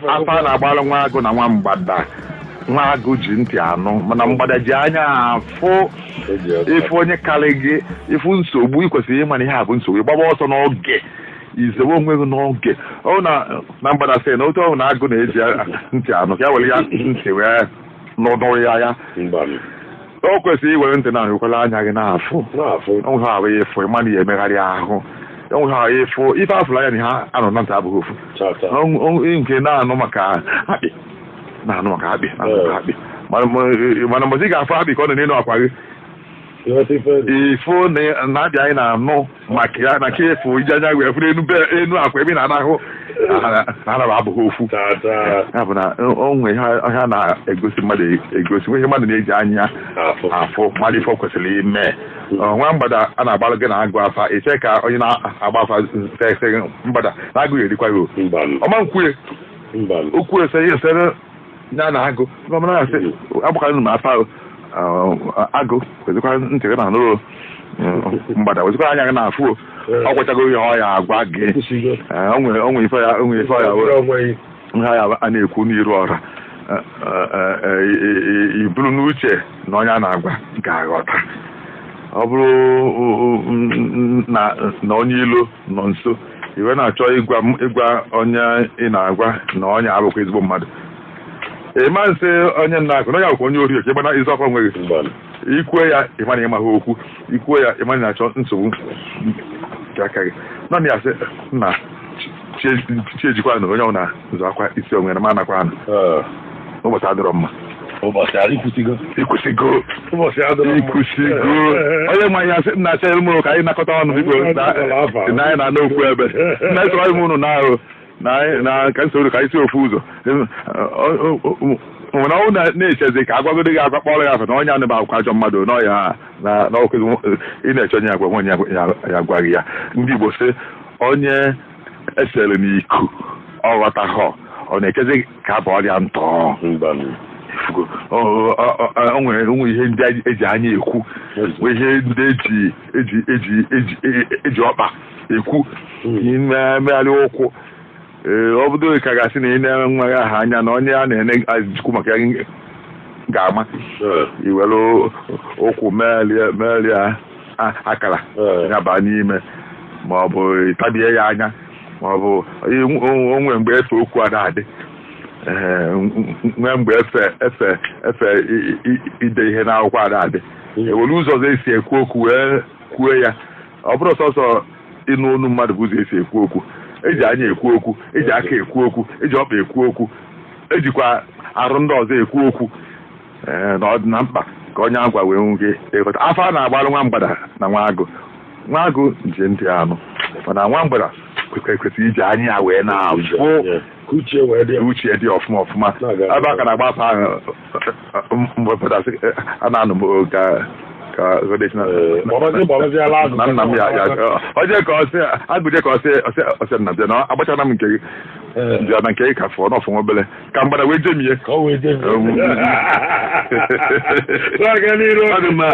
Afa a na-agbara nwa agụ na nwa mgbada, nwa agụ ji ntị anụ, mana mgbada ji anya afụ. Ịfụ onye karị gị, ịfụ nsogbu, ị kwesịrị ịma na ihe a bụ nsogbu, ịgbaba ọsọ n'oge, izewe onwe gị n'oge. Ọ na na mgbada sị na otu ọhụrụ na agụ na-eji ntị anụ, ka ya were ya ntị wee nụnụrụ ya ya. O kwesịrị iwere ntị na-ahụkwala anya gị na-afụ. Na-afụ. Onwe ha ahụ ịfụ, ịma na ya emegharị ahụ. Onwe ha ahụ ịfụ ife afụrụ anya na ihe anụ na ntị abụghị ofu. Chata. Nke na-anụ maka akpị, na-anụ maka akpị, na-anụ maka akpị, mana mbọsị ị ga-afụ akpị ka ọ nọ n'elu akwa gị. Ịghọta ife dị. Ifụ na akpị anyị na-anụ maka ya na ka efu iji anya wee fụ n'elu be enu akwa ebe ị na-anahụ na anaba abụghị ofu. Chata. Ya bụ na o nwee ihe a na-egosi mmadụ, egosi nwe ihe mmadụ na-eji anya afụ. Afụ mmadụ ife o kwesịrị ime. Nwa mgbada a na-agbalụ gị na agụ afa, iche ka onye na-agba afa sị mgbada na agụ ga-erikwa gị o. Mbanụ. Ọma nkwue. Mbanụ. Okwu ese ihe esere ya na agụ mana asị agbakara m afa agụ, kwezikwa ntị gị na anụrụ mgbada, wezikwa anya gị na-afụ o. Ọ gwachago ihe ọ ya agwa gị. Kwụsịgo. O nwere ife ya, o nwere ife ya. Onwe gị. Ihe ya a na-ekwu n'iru ọra, iburu n'uche na onye a na-agwa ga-aghọta. Ọ bụrụ na onye ilo nọ nso, iwe na-achọ ịgwa onye ị na-agwa na onye abụkwa ezigbo mmadụ, ịma nsị onye nna akụ na onye abụkwa onye ori, ka ịgbana ịzọkwa onwe gị. Mbanụ. Ikwue ya, ịma na ịmaghị okwu. Ikwue ya, ịma na na-achọ nsogbu nke aka gị. Naanị ya sị nna chi ejikwa na onye ọbụla nzọ akwa isi onwe na ma anakwa anụ. Ụbọchị adịrọ mma. Ụbọchị adị kwụsịgo. Ikwụsịgo. Ụbọchị adịrọ mma. Ikwụsịgo. Onye nwe anyị asị nna chere m ka anyị nakọta ọnụ, biko, na anyị na-ana okwu ebe nna esoro m unu na ahụ na anyị na ka nsogbu ka anyị si ofu ụzọ nwere ọnwụ na-echezi ka agwagodo gị agwa kpọrọ ya afa na onye anụba akwụkwọ ajọ mmadụ n'ọya na n'ọkụ ị na-eche onye agwa onye ya gwaghị ya. Ndị Igbo sị onye esere n'iku ọ ghọtaghọ, ọ na-echezi ka abụ ọrịa ntọ. Mbanụ. Ifugo o nwere onwe ihe ndị eji anya ekwu, nwee ihe ndị eji ọkpa ekwu, mmegharị ụkwụ. Ee, ọ bụdo ka ga-asị na ị na-enwe nwa aha anya na onye a na-ene chukwu maka ya ga-ama. Iwere ụkwụ megharịa akara ya baa n'ime, ma ọ bụ tabie ya anya, ma ọ bụ onwe mgbe efe okwu a na-adị. Ee, nwee mgbe efe efe efe ide ihe n'akwụkwọ a na-adị, ewere ụzọ ọzọ esi ekwu okwu wee kwuo ya. Ọ bụrụ sọsọ ịnụ olu mmadụ bụ ụzọ esi ekwu okwu. Eji anya ekwu okwu, eji aka ekwu okwu, eji ọkpa ekwu okwu, ejikwa arụ ndị ọzọ ekwu okwu. Ee, na ọ dị na mkpa ka onye agwa wee nwee ịghọta afọ a na-agbalụ nwa mgbada na nwa agụ. Nwa agụ ji ntị anụ, mana nwa mgbada kwesịrị iji anya ya wee na-afụ. Ka uche wee dị. Uche dị ọfụma ọfụma. Na-aga. Ebe a ka na-agba afọ ahụ mgbe pụtasị a na-anụ m ka Gbabaziala agụ. Na nna m ya oje ka ọ sị agụje ka ọ sị ọsị nna bịa na agbachana m nke gị. Bịa na nke gị ka fụọ n'ọfụ nwa obere ka mgbada wee jemie. Ka ọ wee jee. Na-aga n'iru. Ọ dị mma.